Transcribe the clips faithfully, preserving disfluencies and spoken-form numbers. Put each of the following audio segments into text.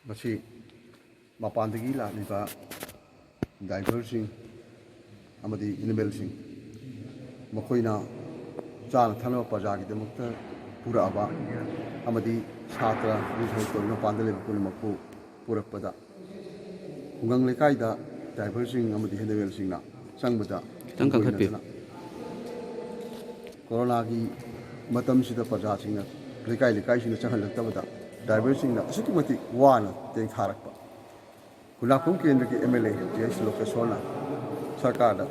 ꯃꯁꯤ ꯃꯄꯥꯟꯗꯒꯤ ꯂꯥꯛꯂꯤꯕ ꯗ꯭ꯔꯥꯏꯚꯔꯁꯤꯡ ꯑꯃꯗꯤ ꯑꯦꯅꯤꯃꯦꯜꯁꯤꯡ, ꯃꯈꯣꯏꯅ ꯆꯥꯅ ꯊꯛꯅꯕ ꯄ꯭ꯔꯖꯥꯒꯤꯗꯃꯛꯇ ꯄꯨꯔꯛꯑꯕ ꯑꯃꯗꯤ ꯁꯥꯇ꯭ꯔ ꯃꯤꯊꯧ ꯇꯧꯔꯤꯕ ꯃꯄꯥꯟꯗ ꯂꯩꯕ ꯄꯨꯝꯅꯃꯛꯄꯨ ꯄꯨꯔꯛꯄꯗ, ꯈꯨꯡꯒꯪ ꯂꯩꯀꯥꯏꯗ ꯗ꯭ꯔꯥꯏꯚꯔꯁꯤꯡ ꯑꯃꯗꯤ ꯑꯦꯅꯤꯃꯦꯜꯁꯤꯡꯅ ꯆꯪꯕꯗ ꯈꯤꯇꯪ ꯀꯟꯈꯠꯄꯤꯌꯨ꯫ ꯀꯣꯔꯣꯅꯥꯒꯤ ꯃꯇꯝꯁꯤꯗ ꯄ꯭ꯔꯖꯥꯁꯤꯡꯅ ꯂꯩꯀꯥꯏ ꯂꯩꯀꯥꯏꯁꯤꯡꯗ ꯆꯪꯍꯜꯂꯛꯇꯕꯗ ꯗ꯭ꯔꯥꯏꯚꯔꯁꯤꯡꯅ ꯑꯁꯨꯛꯀꯤ ꯃꯇꯤꯛ ꯋꯥꯅ ꯇꯦꯡꯊꯥꯔꯛꯄ꯫ ꯈꯨꯟꯗ꯭ꯔꯥꯛꯄꯝ ꯀꯦꯟꯗ꯭ꯔꯒꯤ M L A T H ꯂꯣꯀꯦꯁꯣꯔꯅ ꯁꯔꯀꯥꯔꯗ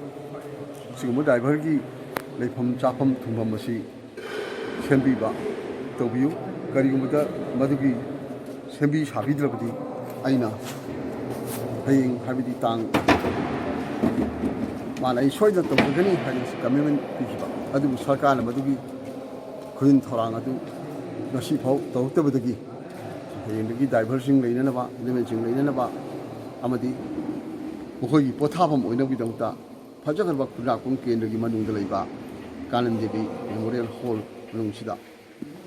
ꯑꯁꯤꯒꯨꯝꯕ ꯗ꯭ꯔꯥꯏꯚꯔꯒꯤ ꯂꯩꯐꯝ ꯆꯥꯐꯝ ꯊꯨꯡꯐꯝ ꯑꯁꯤ ꯁꯦꯝꯕꯤꯕ ꯇꯧꯕꯤꯌꯨ꯫ ꯀꯔꯤꯒꯨꯝꯕꯗ ꯃꯗꯨꯒꯤ ꯁꯦꯝꯕꯤ ꯁꯥꯕꯤꯗ꯭ꯔꯕꯗꯤ ꯑꯩꯅ ꯍꯌꯦꯡ, ꯍꯥꯏꯕꯗꯤ ꯇꯥꯡ, ꯃꯥꯅ ꯑꯩ ꯁꯣꯏꯗꯅ ꯇꯧꯖꯒꯅꯤ ꯍꯥꯏꯅ ꯀꯃꯤꯠꯃꯦꯟ ꯄꯤꯈꯤꯕ, ꯑꯗꯨꯕꯨ ꯁꯔꯀꯥꯔꯅ ꯃꯗꯨꯒꯤ ꯈꯨꯗꯤꯡ ꯊꯧꯔꯥꯡ ꯑꯗꯨ ꯉꯁꯤꯐꯥꯎ ꯇꯧꯔꯛꯇꯕꯗꯒꯤ ꯍꯌꯦꯡꯗꯒꯤ ꯗ꯭ꯔꯥꯏꯚꯔꯁꯤꯡ ꯂꯩꯅꯅꯕ, ꯑꯦꯅꯤꯃꯦꯜꯁꯤꯡ ꯂꯩꯅꯅꯕ ꯑꯃꯗꯤ ꯃꯈꯣꯏꯒꯤ ꯄꯣꯊꯥꯐꯝ ꯑꯣꯏꯅꯕꯒꯤꯗꯃꯛꯇ ꯐꯖꯈ꯭ꯔꯕ ꯈꯨꯟꯗ꯭ꯔꯥꯛꯄꯝ ꯀꯦꯟꯗ꯭ꯔꯒꯤ ꯃꯅꯨꯡꯗ ꯂꯩꯕ ꯀꯥꯅꯟ ꯗꯦꯕꯤ ꯃꯦꯃꯣꯔꯤꯌꯦꯜ ꯍꯣꯜ ꯃꯅꯨꯡꯁꯤꯗ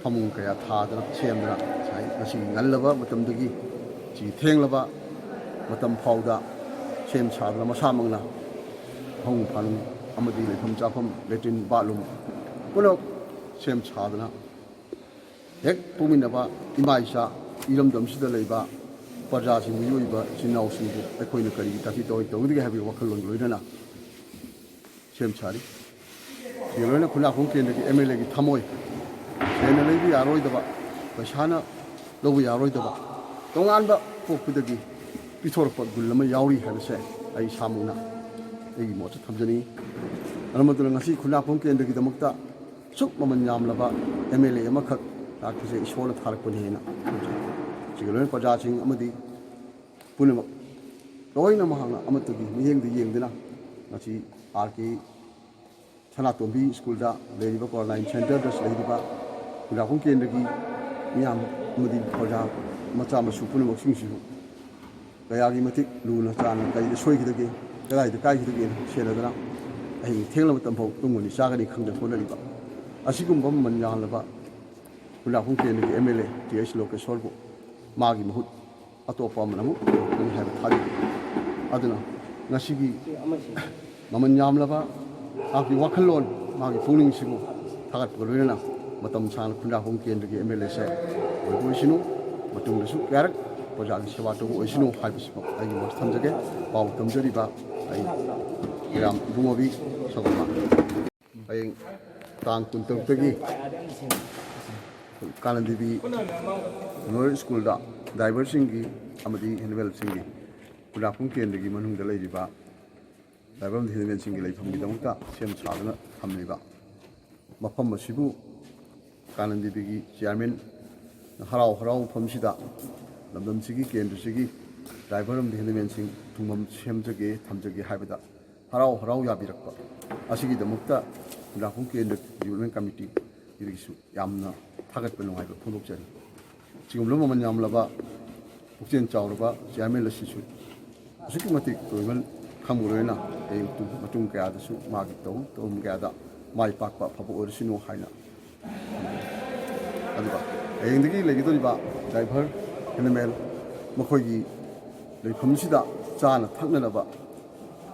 ꯐꯃꯨꯡ ꯀꯌꯥ ꯊꯥꯗꯅ ꯁꯦꯝꯗꯅ ꯉꯁꯥꯏ ꯉꯁꯤꯒꯤ ꯉꯜꯂꯕ ꯃꯇꯝꯗꯒꯤ ꯁꯤ ꯊꯦꯡꯂꯕ ꯃꯇꯝ ꯐꯥꯎꯗ ꯁꯦꯝ ꯁꯥꯗꯨꯅ ꯃꯁꯥꯃꯛꯅ ꯐꯃꯨꯡ ꯐꯥꯅꯨꯡ ꯑꯃꯗꯤ ꯂꯩꯐꯝ ꯆꯥꯐꯝ, ꯂꯦꯇ꯭ꯔꯤꯟ, ꯕꯥꯠꯔꯨꯝ ꯄꯨꯝꯅꯃꯛ ꯁꯦꯝ ꯁꯥꯗꯨꯅ ꯍꯦꯛ ꯄꯣꯛꯃꯤꯟꯅꯕ ꯏꯃꯥ ꯏꯆꯥ ꯏꯔꯝꯗꯝꯁꯤꯗ ꯂꯩꯕ ꯄ꯭ꯔꯖꯥꯁꯤꯡ, ꯃꯤꯑꯣꯏꯕ ꯏꯆꯤꯟ ꯏꯅꯥꯎꯁꯤꯡꯕꯨ ꯑꯩꯈꯣꯏꯅ ꯀꯔꯤꯒꯤ ꯇꯥꯊꯤ ꯇꯧꯑꯣꯏ ꯇꯧꯒꯗꯒꯦ ꯍꯥꯏꯕꯒꯤ ꯋꯥꯈꯜꯂꯣꯟꯒ ꯂꯣꯏꯅꯅ ꯁꯦꯝ ꯁꯥꯔꯤ꯫ ꯁꯤꯒ ꯂꯣꯏꯅꯅ ꯈꯨꯟꯗ꯭ꯔꯥꯛꯄꯝ ꯀꯦꯟꯗ꯭ꯔꯒꯤ ꯑꯦꯝ ꯑꯦꯜ ꯑꯦꯒꯤ ꯊꯃꯣꯏ, ꯁꯦꯟꯅ ꯂꯩꯕ ꯌꯥꯔꯣꯏꯗꯕ, ꯄꯩꯁꯥꯅ ꯂꯧꯕ ꯌꯥꯔꯣꯏꯗꯕ, ꯇꯣꯉꯥꯟꯕ ꯄꯣꯛꯄꯗꯒꯤ ꯄꯤꯊꯣꯔꯛꯄ ꯒꯨꯟ ꯑꯃ ꯌꯥꯎꯔꯤ ꯍꯥꯏꯕꯁꯦ ꯑꯩ ꯏꯁꯥꯃꯛꯅ ꯑꯩꯒꯤ ꯃꯣꯠꯇ ꯊꯝꯖꯅꯤꯡꯏ꯫ ꯃꯔꯝ ꯑꯗꯨꯅ ꯉꯁꯤ ꯈꯨꯟꯗ꯭ꯔꯥꯛꯄꯝ ꯀꯦꯟꯗ꯭ꯔꯒꯤꯗꯃꯛꯇ ꯑꯁꯨꯛ ꯃꯃꯜ ꯌꯥꯝꯂꯕ ꯑꯦꯝ ꯑꯦꯜ ꯑꯦ ꯑꯃꯈꯛ ꯂꯥꯛꯄꯁꯦ ꯏꯁꯣꯔꯅ ꯊꯥꯔꯛꯄꯅꯦꯅ ꯈꯟꯖꯩ꯫ ꯁꯤꯒ ꯂꯣꯏꯅꯅ ꯄ꯭ꯔꯖꯥꯁꯤꯡ ꯑꯃꯗꯤ ꯄꯨꯝꯅꯃꯛ ꯂꯣꯏꯅ ꯃꯍꯥꯛꯅ ꯑꯃꯠꯇꯒꯤ ꯃꯤꯠꯌꯦꯡꯗ ꯌꯦꯡꯗꯨꯅ ꯉꯁꯤ ꯑꯥꯔ ꯀꯦ ꯁꯅꯥꯇꯣꯝꯕꯤ ꯁ꯭ꯀꯨꯜꯗ ꯂꯩꯔꯤꯕ, ꯀ꯭ꯋꯥꯔꯦꯟꯇꯥꯏꯟ ꯁꯦꯟꯇꯔꯗ ꯂꯩꯔꯤꯕ ꯈꯨꯟꯗ꯭ꯔꯥꯛꯄꯝ ꯀꯦꯟꯗ꯭ꯔꯒꯤ ꯃꯤꯌꯥꯝ ꯑꯃꯗꯤ ꯄ꯭ꯔꯖꯥ ꯃꯆꯥ ꯃꯁꯨ ꯄꯨꯝꯅꯃꯛꯁꯤꯡꯁꯤꯕꯨ ꯀꯌꯥꯒꯤ ꯃꯇꯤꯛ ꯂꯨꯅ ꯆꯥꯟꯅ ꯀꯔꯤꯗ ꯁꯣꯏꯈꯤꯗꯒꯦ, ꯀꯗꯥꯏꯗ ꯀꯥꯏꯈꯤꯗꯒꯦꯅ ꯁꯦꯟꯅꯗꯅ ꯑꯍꯤꯡ ꯊꯦꯡꯂꯕ ꯃꯇꯝ ꯐꯥꯎ ꯇꯨꯝꯒꯅꯤ ꯆꯥꯒꯅꯤ ꯈꯪꯗꯅ ꯍꯣꯠꯅꯔꯤꯕ ꯑꯁꯤꯒꯨꯝꯕ ꯃꯃꯜ ꯌꯥꯝꯂꯕ ꯈꯨꯟꯗ꯭ꯔꯥꯛꯄꯝ ꯀꯦꯟꯗ꯭ꯔꯒꯤ M L A T H ꯂꯣꯀꯦꯁꯣꯔꯕꯨ ꯃꯥꯒꯤ ꯃꯍꯨꯠ ꯑꯇꯣꯞꯄ ꯑꯃꯅ ꯑꯃꯨꯛ ꯄꯨꯔꯛꯀꯅꯤ ꯍꯥꯏꯕ ꯊꯥꯖꯩ꯫ ꯑꯗꯨꯅ ꯉꯁꯤꯒꯤ ꯃꯃꯜ ꯌꯥꯝꯂꯕ ꯃꯍꯥꯛꯀꯤ ꯋꯥꯈꯜꯂꯣꯟ, ꯃꯥꯒꯤ ꯄꯨꯛꯅꯤꯡꯁꯤꯕꯨ ꯊꯥꯒꯠꯄꯒ ꯂꯣꯏꯅꯅ ꯃꯇꯝ ꯁꯥꯡꯅ ꯈꯨꯟꯗ꯭ꯔꯥꯛꯄꯝ ꯀꯦꯟꯗ꯭ꯔꯒꯤ ꯑꯦꯝ ꯑꯦꯜ ꯑꯦꯁꯦ ꯑꯣꯏꯕ ꯑꯣꯏꯁꯅꯨ, ꯃꯇꯨꯡꯗꯁꯨ ꯀꯌꯥꯔꯛ ꯄ꯭ꯔꯖꯥꯒꯤ ꯁꯦꯕꯥ ꯇꯧꯕ ꯑꯣꯏꯁꯅꯨ ꯍꯥꯏꯕꯁꯤꯃꯛ ꯑꯩꯒꯤ ꯃꯣꯠ ꯊꯝꯖꯒꯦ꯫ ꯄꯥꯎ ꯇꯝꯖꯔꯤꯕ ꯑꯩ ꯏꯔꯥꯝ ꯏꯕꯨꯡꯉꯣꯕꯤ ꯁꯒꯣꯜꯕꯟ꯫ ꯍꯌꯦꯡ ꯇꯥꯡ ꯀꯨꯟꯇꯔꯨꯛꯇꯒꯤ ꯀꯥꯅꯟ ꯗꯦꯕꯤ ꯃꯦꯃꯣꯔꯤꯌꯦꯜ ꯁ꯭ꯀꯨꯜꯗ ꯗ꯭ꯔꯥꯏꯚꯔꯁꯤꯡꯒꯤ ꯑꯃꯗꯤ ꯍꯦꯟꯗꯃꯦꯟꯁꯤꯡꯒꯤ ꯈꯨꯟꯗ꯭ꯔꯥꯛꯄꯝ ꯀꯦꯟꯗ꯭ꯔꯒꯤ ꯃꯅꯨꯡꯗ ꯂꯩꯔꯤꯕ ꯗ꯭ꯔꯥꯏꯚꯔ ꯑꯃꯗꯤ ꯍꯦꯟꯗꯃꯦꯟꯁꯤꯡꯒꯤ ꯂꯩꯐꯝꯒꯤꯗꯃꯛꯇ ꯁꯦꯝ ꯁꯥꯗꯨꯅ ꯊꯝꯂꯤꯕ ꯃꯐꯝ ꯑꯁꯤꯕꯨ ꯀꯥꯅꯟ ꯗꯦꯕꯤꯒꯤ ꯆꯤꯌꯥꯔꯃꯦꯟ ꯍꯔꯥꯎ ꯍꯔꯥꯎ ꯃꯐꯝꯁꯤꯗ ꯂꯝꯗꯝꯁꯤꯒꯤ ꯀꯦꯟꯗ꯭ꯔꯁꯤꯒꯤ ꯗ꯭ꯔꯥꯏꯚꯔ ꯑꯃꯗꯤ ꯍꯦꯟꯗꯃꯦꯟꯁꯤꯡ ꯊꯨꯡꯐꯝ ꯁꯦꯝꯖꯒꯦ, ꯊꯝꯖꯒꯦ ꯍꯥꯏꯕꯗ ꯍꯔꯥꯎ ꯍꯔꯥꯎ ꯌꯥꯕꯤꯔꯛꯄ ꯑꯁꯤꯒꯤꯗꯃꯛꯇ ꯈꯨꯟꯗ꯭ꯔꯥꯛꯄꯝ ꯀꯦꯟꯗ꯭ꯔ ꯗꯤꯕꯂꯞꯃꯦꯟ ꯀꯃꯤꯇꯤꯒꯤꯁꯨ ꯌꯥꯝꯅ ꯊꯥꯒꯠꯄ ꯅꯨꯡꯉꯥꯏꯕ ꯐꯣꯡꯗꯣꯛꯆꯔꯤ꯫ ꯁꯤꯒꯨꯝꯂꯕ ꯃꯃꯜ ꯌꯥꯝꯂꯕ ꯄꯨꯛꯆꯦꯜ ꯆꯥꯎꯔꯕ ꯆꯤꯌꯥꯔꯃꯦꯟ ꯑꯁꯤꯁꯨ ꯑꯁꯨꯛꯀꯤ ꯃꯇꯤꯛ ꯂꯣꯏꯃꯛ ꯈꯪꯕ ꯂꯣꯏꯅ ꯍꯌꯦꯡ ꯇꯨꯡ-, ꯃꯇꯨꯡ ꯀꯌꯥꯗꯁꯨ ꯃꯥꯒꯤ ꯇꯧ ꯇꯧꯔꯝ ꯀꯌꯥꯗ ꯃꯥꯏ ꯄꯥꯛꯄ ꯑꯐꯕ ꯑꯣꯏꯔꯁꯅꯨ ꯍꯥꯏꯅ ꯈꯟꯖꯩ꯫ ꯑꯗꯨꯒ ꯍꯌꯦꯡꯗꯒꯤ ꯂꯩꯒꯗꯧꯔꯤꯕ ꯗ꯭ꯔꯥꯏꯚꯔ, ꯍꯦꯟꯗꯃꯦꯟ ꯃꯈꯣꯏꯒꯤ ꯂꯩꯐꯝꯁꯤꯗ ꯆꯥꯅ ꯊꯛꯅꯅꯕ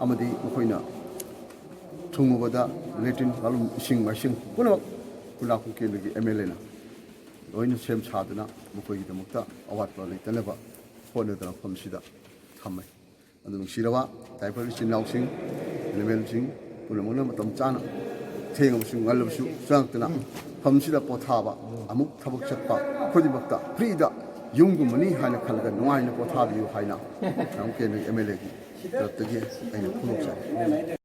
ꯑꯃꯗꯤ ꯃꯈꯣꯏꯅ ꯊꯨꯡꯉꯕꯗ ꯂꯦꯇ꯭ꯔꯤꯟ, ꯕꯥꯠꯔꯨꯝ, ꯏꯁꯤꯡ ꯃꯥꯏꯁꯤꯡ ꯄꯨꯝꯅꯃꯛ ꯈꯨꯟꯗ꯭ꯔꯥꯛꯄꯝ ꯀꯦꯟꯗ꯭ꯔꯒꯤ ꯑꯦꯝ ꯑꯦꯜ ꯑꯦꯅ ꯂꯣꯏꯅ ꯁꯦꯝ ꯁꯥꯗꯨꯅ ꯃꯈꯣꯏꯒꯤꯗꯃꯛꯇ ꯑꯋꯥꯠꯄ ꯂꯩꯇꯅꯕ ꯍꯣꯠꯅꯗꯅ ꯃꯐꯝꯁꯤꯗ ꯊꯝꯃꯦ꯫ ꯑꯗꯨ ꯅꯨꯡꯁꯤꯔꯕ ꯗ꯭ꯔꯥꯏꯚꯔ ꯏꯆꯤꯟ ꯏꯅꯥꯎꯁꯤꯡ, ꯍꯦꯟꯗꯃꯦꯟꯁꯤꯡ ꯄꯨꯝꯅꯃꯛꯅ ꯃꯇꯝ ꯆꯥꯅ ꯊꯦꯡꯉꯕꯁꯨ ꯉꯜꯂꯕꯁꯨ ꯆꯪꯉꯛꯇꯨꯅ ꯃꯐꯝꯁꯤꯗ ꯄꯣꯊꯥꯕ, ꯑꯃꯨꯛ ꯊꯕꯛ ꯆꯠꯄ ꯈꯨꯗꯤꯡꯃꯛꯇ ꯐ꯭ꯔꯤꯗ ꯌꯨꯝꯒꯨꯝꯕꯅꯤ ꯍꯥꯏꯅ ꯈꯜꯂꯒ ꯅꯨꯡꯉꯥꯏꯅ ꯄꯣꯊꯥꯕꯤꯌꯨ ꯍꯥꯏꯅ ꯈꯨꯟꯗ꯭ꯔꯥꯛꯄꯝ ꯀꯦꯟꯗ꯭ꯔꯒꯤ ꯑꯦꯝ ꯑꯦꯜ ꯑꯦꯒꯤ ꯇꯔꯞꯇꯒꯤ ꯑꯩꯅ ꯐꯣꯡꯗꯣꯛꯆꯔꯤ꯫